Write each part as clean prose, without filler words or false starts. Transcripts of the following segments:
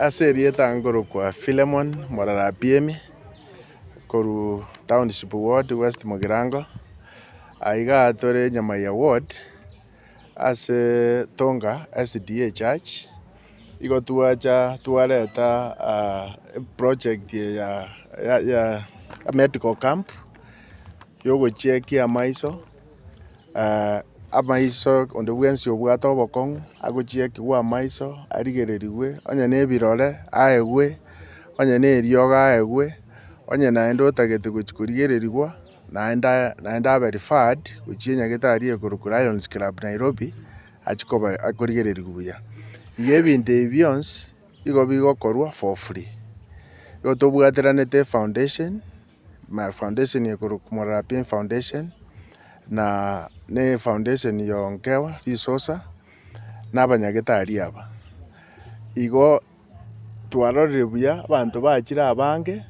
Ase erieta nkorokwa Philemon Morara Apiemi, korwa Township Ward, West Mugirango, aiga tore Nyamaiya Ward, ase Tonga SDA Church, igo twacha twareta eproject eye ya ya medical camp, yogochekia amaiso. Amaiso onde bwensi obwate obokong'u agochiekigwa amaiso arigererigwe, onye na ebirore aegwe, onye na eriogo aegwe, onye naende otagete gochia korigererigwa naende naende abe referred gochia enyagetari ekorokwa Lions Club Nairobi achie koba akorigererigwa buya. Igo ebinto ebi bionsi igo bigokorwa for free. Igo tobwateranete efoundation. My foundation ekorokwa Morara Pain Foundation, na ne efoundation ya Onkewa Risosa, na abanyagetari aba. Igo twarorire buya abanto bachire abange,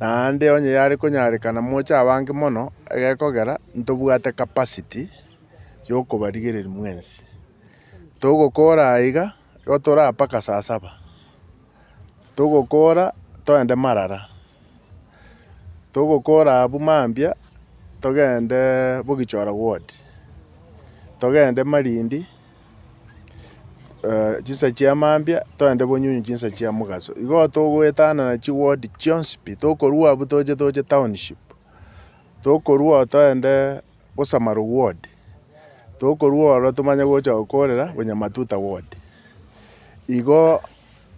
naende onye yare konyarekana moche abange mono, egekogera ntobwate capacity ya okobarigereria mwensi. Togokora aiga, igo toraa mpaka saa saba, togokora toende marara. Togokora abwo mambia, togende Bogichora ward, togende Malindi chinsa chia mambia, togende Bonyunyu chinsa chia mogaso. Igo togoetanana chiward chionsi pi, tokorwa abwo toche toche township, tokorwa oo togende Bosamaro ward, tokorwa ororo tomanye gocha gokorera Bonyamatuta ward. Igo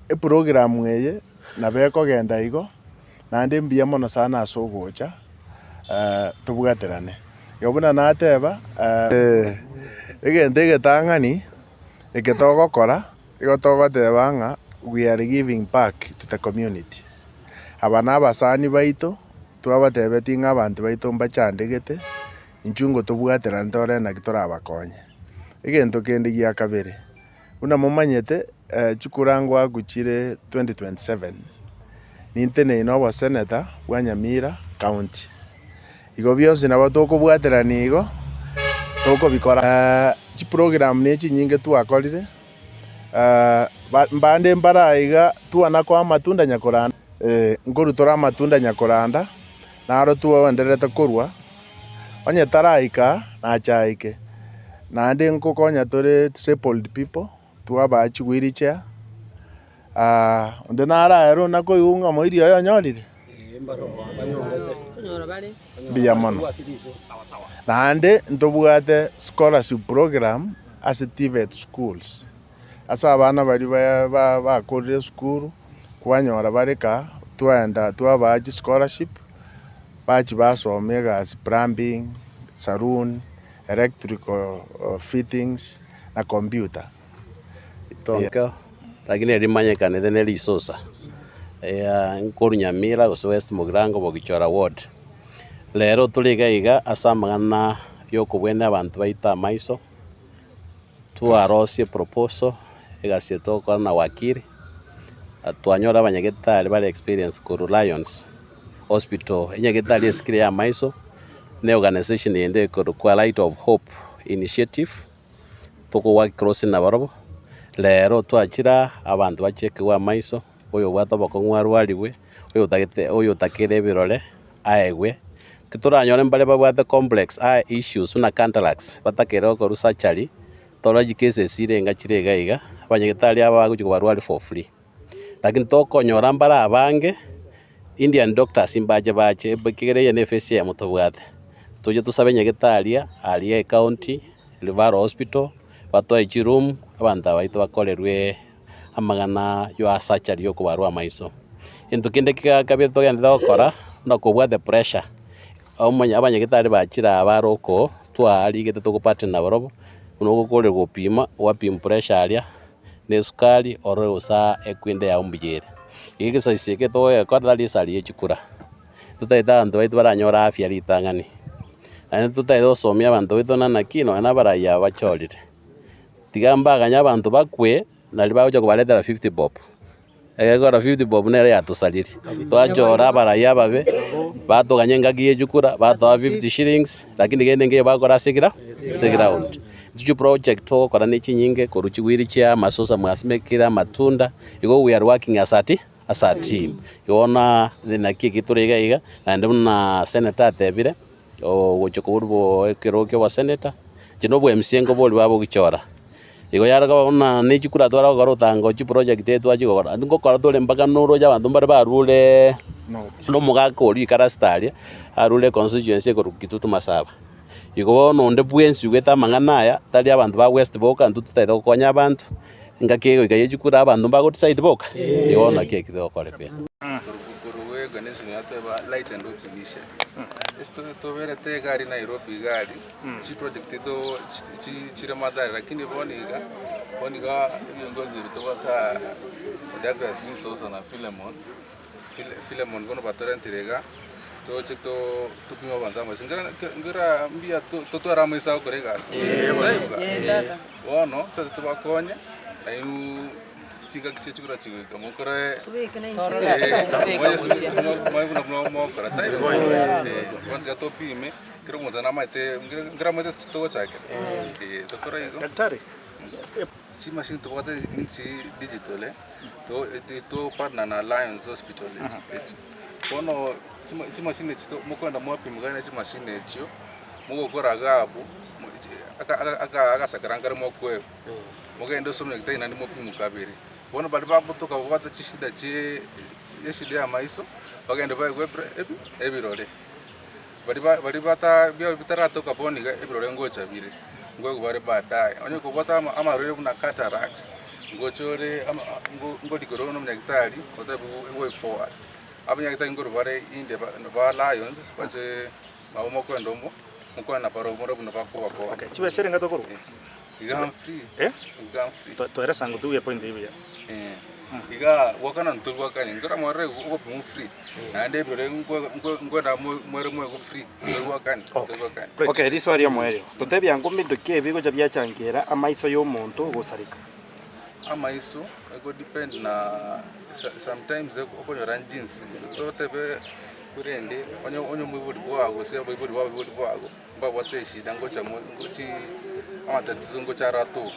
Eprogramu eye nabo ekogenda igo, naende mbuya mono sana ase ogocha tobwaterane. Igo buna nateba, egento egetang'ani eke togokora, igo togoteba ng'a we are giving back to the community. Aba na abasani baito, twabatebetie ng'a abanto baito mbachandegete, intwe ngotobwaterane tore naki torabakonye. Egento kende gia kabere. Buna momanyete, chikura ngoakwa chire 2027, ninteneine oboseneta bwa Nyamira county. Igo bionsi nabo tokobwaterania igo, tokobikora. Chiprogram ne chinyinge twakorire, mbande mbare aiga twana koa amatunda nyakoranda, nkorwa tore amatunda nyakoranda, naro twaendererete korwa. Onye taraika, nache aike. Naende nkokonya tore disabled people, twabaa chiwheelchair, onde naraere onde nakoigwa ng'a omoiri oye onyorire? Mbuya mono. Naende ntobwate scholarship program ase TVET schools, ase abana baria ba bakorire esukuru, kwanyora bare kaa, twaenda twabaa chischolarship. Bachia basoma egasi plumbing, saloon, electrical fittings na computer. Tonka lakini erimanyekanete ne risosa nkorwa Nyamira gose West Mugirango Bogichora ward. Rero tore iga iga ase amang'ana ya okobwenia abanto baito amaiso. Twarosie proposal, egasi eye togokora na wakili, twanyora abanyagetari bare experienced korwa Lions Hospital, enyagetari esikire ya amaiso, ne organization ende ekorokwa Light of Hope Initiative, toko work closely nabarobwo, rero twachire aa, abanto bachekigwe amaiso, oyobwate obokong'u arwarigwe, oyotagete oyotakere ebirore aegwe, Ki toranyore mbare babwate complex eye issues buna cataracts batakere gokorwa surgery, torore chicases chire enga chire iga iga, abanyagetari aba bagochia kobarwaria for free. Lakini tokonyora mbare abange, Indian doctors mbache bache ekigera eye ne ephase eyemo tobwate. Toche tosabe nyagetari aria ecounty, Referral hospital, batoe chiroom, abanto aba baito bakorerwe amang'ana ya surgery ya okobarwa amaiso. Egento kende kia kabere togenderete gokora, buna kobua the pressure, omonye abanyagetari bachire aa bare okoo, twarigete togopartner nabarobwo, buna ogokore gopima, gwapima pressure aria, na esukari, orore gose aa ekwende yago mbuya ere. Iga egesaisi eke togokora tari esari ya chikura, totagete abanto baito baranyore afya ritang'ani, naende totagete gosomia abanto baito ng'a naki nonye na abarai aba bachorire. Tiga mbaganye abanto bakwe, nario bagocha kobaretera 50 bob. Egekora 50 bob nere yatosaririe. Twachora abarai ababe, batoganya engaki ye chikura, batoa 50 shillings, lakini kende nkeiyo bagokora ase ekera ase eground. Intwe chiproject togokora ne chinyinge korwa chigwiri chia amasosa mwasimekire amatunda, igo we are working as a ti as a team. Igo bono naki eki tore iga iga, naende buna senator atebire, ogocha koborwa bo ekerogo kia obosenator, inche na obo MCA nkoboria babogichora. Igo yare koba buna ne chikura tware gokora otanga chiproject echi twachia gokora, naende ngokora tore mpaka noroche abanto mbare barureee na omogaka oria oikarasete aria, arure econstituency ekorwa Kitutu Masaba. Igo bono onde bwensi oigwete amang'ana aya, tari abanto ba West boka, intwe totagete gokonya abanto, engaki egoika ye chikura abanto mbago decide boka, igo bono naki eki togokora ebiasara. Korwa eorganisation yateba Light and Hope Initiative. Ase toberete iga aria Nairobi iga aria, chiproject to chire Mathare lakini bono iga, bono iga ebiongozi ebi tobwate aa Douglas Lisosa na Philemon, Philemon bono batorentire iga, toche topime abanto amaiso. Nkera mbuya totware amaiso agokora egasi, bono toche tobakonye nainwe. Chingaki chie chikura chigoika mokore moe buna buna mokora taibo bono tiga topime kera omonto namaete nkere amaete ase togochakera tokore igo. Daktari. Chimashini tobwate nchi digital to partner na Lions Hospital echi bono chimashini echi mokoenda mwapimwa gari ne chimashini echio mogokora iga abwo agasakara nkare mokoegwa. Mogende ase omonyagitari naende mopimwe kabere. Bono baria bagotoka babwate chishida chie eshida y'amaiso, bagende baegwe ebire ebi ebirore. Baria ba baria bata biaye bitaratoka bono iga ebirore ngocha bire, nkoegwa bare baadaye. Onye kobwate ama amarwaire buna cataracts, ngocha ore ama ngo ngorikera ore na omonyagitari otebiwe way forward. Abanyagitari nkorwa bare inde ba ba Lions bache nabo mokoenda omo mokwane na barobwo buna bakobakonya. Okay, chibesa erenga tokorwa? Iga I'm free. Eh? Iga I'm free. To- Toeresa ngo tuge point eye buya. Eh. Iga gwakana ntwe gwakanye nkera mwarore ogopimwa free. Naende ebirore nkwe nkwe nkwenda mwere mwego free. Ntwe gwakanye. Ntwe gwakanye. Great. Okay, riswali riomoerio. Totebia ng'o mbinto ki ebi bigocha biachangiera amaiso y'omonto gosareka? Amaiso ego depend na sometimes okonyora jinsi totebe korende onye onye omoibori bwago gose abaibori ba abaibori bago. Mbabwate eshida ngocha mo ngochi amatatizo ngocha aratoka,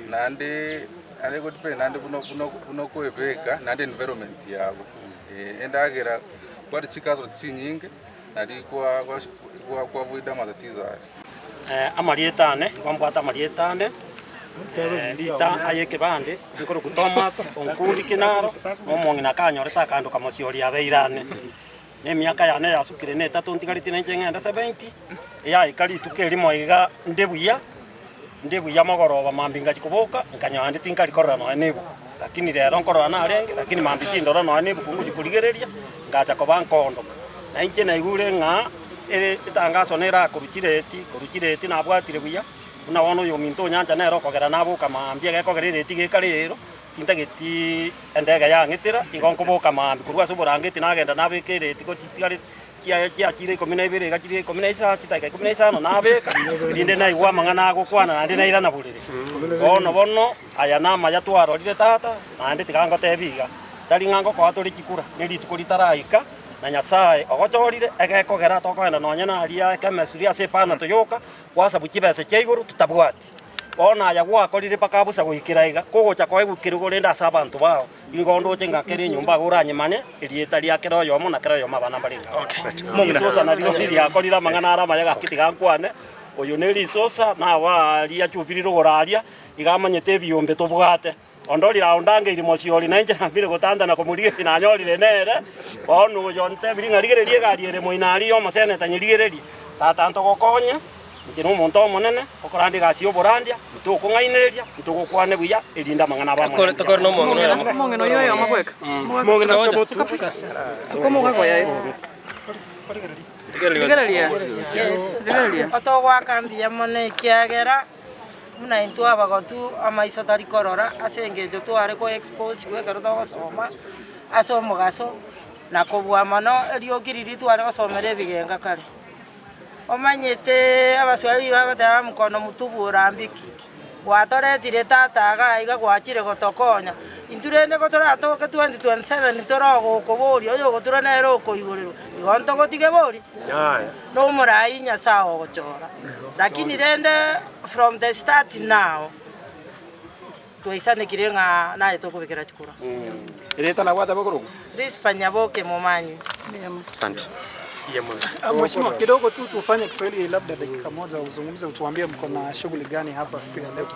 naende naende egodepend naende buna buna buna okoebeka naende environment yabo, eh, endagera kwari chikazo chinyinge nari kwa gwash kwa kwavoida amatatizo aya. Amarieta ane, igo mbwate amarieta ane, rita aye ekebande nkorokwa Thomas Onkundi Kinaro, na omong'ina akanyorete akandoka Mosiori abeire ane. Na emiaka yane yasukire netato ntigaretie nainche ng'ende seventy, eyaika rituko erimo iga nde buya, nde buya mogoroba mambia ngachia koboka, nkanyora naende tinkari korora nonya na ebuku. Lakini rero nkorora narenge, lakini mambia tindora nonya na ebuku ngochia korigereria, ngacha koba nkoondoka. Na inche naigure ng'a ere etangaso nere akorwa chireti, korwa chireti nabwatire buya, buna bono oyominto onyancha nere okogera naboka mambia gekogera ereti gekare ero, Tintageti endege yang'itera, igo nkoboka mambia korwa ase oborangeti nagenda nabeka ereti gochitigare chiaye chiachire ikomi na ibere iga chire ikomi na isano chidakika ikomi na isano nabeka, rinde naigwa amang'ana agokwana naende nairana borere. Bono bono aya namaya twarorire tata, naende tiga ngotebie iga, tari ng'a ngokoa tore chikura, ne rituko ritaraika, na Nyasae ogochorire, egekogera tokogenda nonye naria ekemesuri ase epana toyoka, gwasabu chibesa chia igoro totabwati. Bono aya gwakorire mpaka bosa goikera iga, kogocha koegwa ekerogo rende ase abanto bao, nigo ndoche ng'a kera enyomba iga oranyimane erieta ria kera oyomo na kera oyomo abana mbare ng'a Risosa nario riakorire amang'ana are amaya gaki tiga nkwane, oyo ne risosa nabo aria achupirire igoro aria, iga amanyete ebiombe tobwate. Onde orire ao ndangeire mosiori, na inche nambire gotantana komorigereria nanyorire nere. Bono oyo ontebirie ng'a rigereria egari ere moino aria y'omoseneta nyerigererie. Tata ntogokonye, inche nomonto omonene, okoranda egasi y'oborandia, ntokong'ainereria, ntogokwane buya, erinde amang'ana abe amaya. Tokore nomong'ina oyomo. Omong'ina oyo oyomo bweka. Omong'ina ase obotu. Suka omogaka oyo aye. Rigereria. Rigereria. Otogoaka mbuya mono ekiagera Buna intwe abagotu amaiso tari korora ase engencho tware ko exposigwa ekero togosoma ase omogaso, na kobua mono erioki riria tware gosomera ebigenga kare. Omanyete abaswahili bagoteba mkono mtupu hurambiki, gwatoretire tata iga iga gwachire gotokonya, Intwe rende gotoratoke 2027 tore ogokoboria, oyogotura nere okoigorerwa, igo ntogotige bori? Nomorai Nyasae ogochora. Lakini rende from the start now, twaisanekire ng'a naye tokobekera chikura. Erieta nabwate bokorokwa? Rispa Nyaboke Momanyi. Asante. Mheshimiwa, kidogo tu tufanye Kiswahili labda dakika moja uzungumze, utuambie mko na shughuli gani hapa siku ya leo.